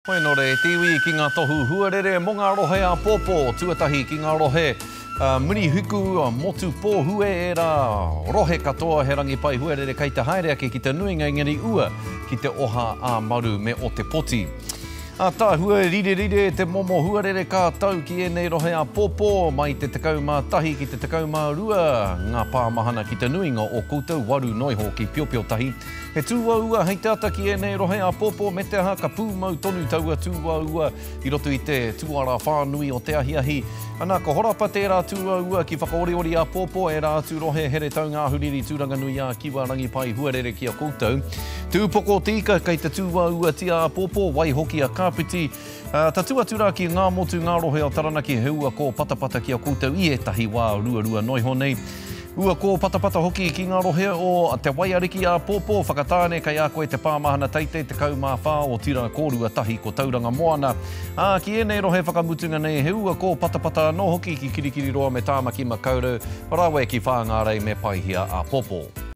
Hoi nō reira te iwi ki ngā tohu huarere mō ngā rohe āpōpō, tuatahi ki ngā rohe Murihiku, Motu Pōhue, ērā rohe katoa he rangi pai huarere kei te haere ake ki te nuinga engari ua ki te oha ā-maru me Otepoti. Ātaahua rirerire te momo huarere ka tau ki ēnei rohe āpōpō, mai te 11 ki te 12 ngā pāmahana ki te nuinga o koutou waru noiho ki Piopiotahi. He tūāua hei te ata ki ēnei rohe āpōpō me te aha ka pūmau tonu taua tūāua i roto i te tuara whānui o te ahiahi. Ana, ka horapa tērā tūāua ki Whakaoriori āpōpō, ērā atu rohe Heretaunga Ahuriri Tūranganui-ā-Kiwa Rangipai Huarere ki a koutou. Tūpoko te ika kei te tūāuatia āpōpō, waihoki a Kāpiti. Ā, tatū atu rā ki Ngāmotu, ngā rohe o Taranaki, he ua kōpatapata ki a koutou i ētahi wā ruarua noa iho nei. Ua kōpatapata hoki ki ngā rohe o Te Waiariki āpōpō, Whakatāne, kei a koe te pāmahana teitei 14 otirā kōrua tahi ko Tauranga Moana. Ā, ki ēnei rohe whakamutunga nei, he ua kōpatapata anō hoki ki Kirikiriroa me Tāmaki Makaurau, rawe ki Whāngārei me Paihia āpōpō.